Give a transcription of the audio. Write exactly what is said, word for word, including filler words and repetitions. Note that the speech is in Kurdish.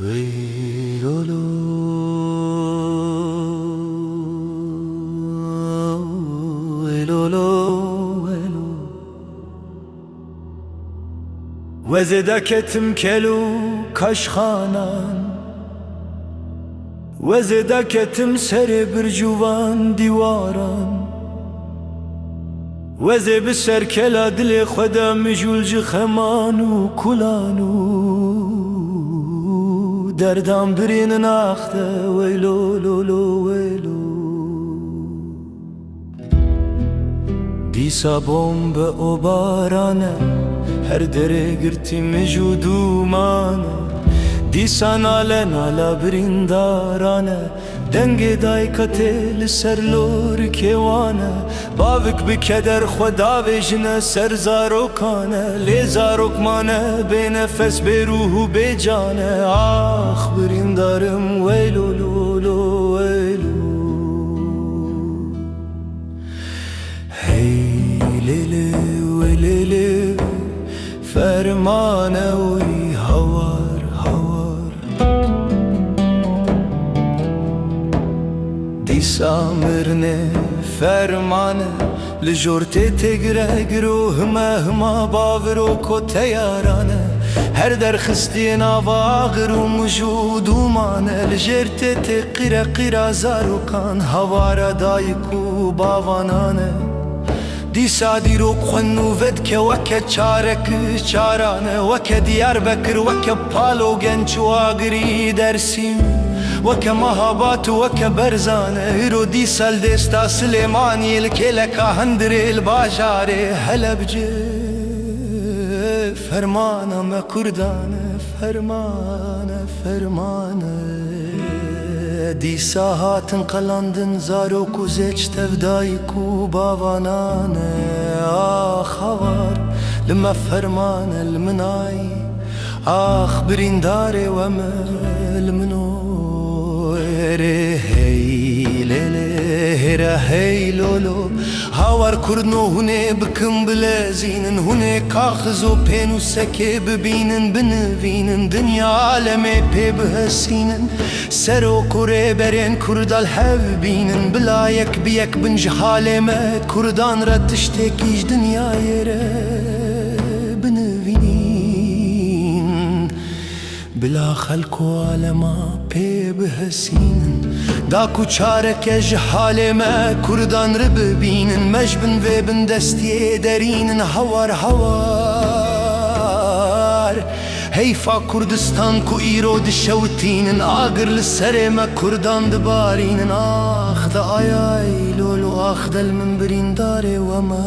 Wê lolo, wê lolo, wê lo. Wezê de ketim kel û kaşxanan, wezê de ketim serê bircûvan dîwaran. Wezê bi ser kela dilê xwe de mijûl ji xeman û kulan û derdan birînin ax de weylo lo lo weylo. Dîsa bombe û baran e, her derê girtî mij û dûman e. Dîsa nale nala birîndaran e, dengê dayika tê li ser lorikê wan e. Bavik bi keder xwe davêjine ser zarokan e, lê zarok mane bê nefes, bê rûh û bê can e. Ax birîndarim weylo lo lo weylo. Hey lê lê wê lê lê, fermane wî hawar hawar. Dîsa mirne fermane, li jor tê têgire giro hime hima baviro ko teyaran e. Her derxistiyê nava axir û mij û dûman e, li jêr tê tê qîre qîra zarokan, hawara dayik û bavanan e. Dîsa dîrok xwe nûve dike weke çarek çaran e, weke Diyarbekir, weke Palo, Genç û Agirî, Dersîm, weke Mehabat û weke Berzan e. Îro dîsa li dêsta Silêmaniyê, li kêleka Hindirê, li bajarê Helebcê, fermana me Kurdan e, ferman e, ferman e. Dîsa hatin qelandin zarok û zêç tev dayik û bavanan e. Ax hawar, li me ferman e, li min ay. Ax birîndarê we me, li min o. Erê hey lê lê, hêra hey lo lo. Hawar Kurdno, hûn ê bikin bilezînin, hûn ê kaxiz û pênûsekê bibînin, binivînin, dinya alemê pê bihesînin. Serok û rêberên Kurda li hev bînin, bila yek bi yek bin ji halê me Kurdan re tiştekî ji dinyayê re binivînin. Bila xelk û alema pê bihesînin, da ku çareke ji halê me Kurdan re bibînin, me ji bin vê bindestiyê derînin hawar hawar. Heyfa Kurdistan ku îro dişewitînin, agir li serê me Kurdan dibarînin. Ax de ay ay lo lo, ax de li min birîndarê we me.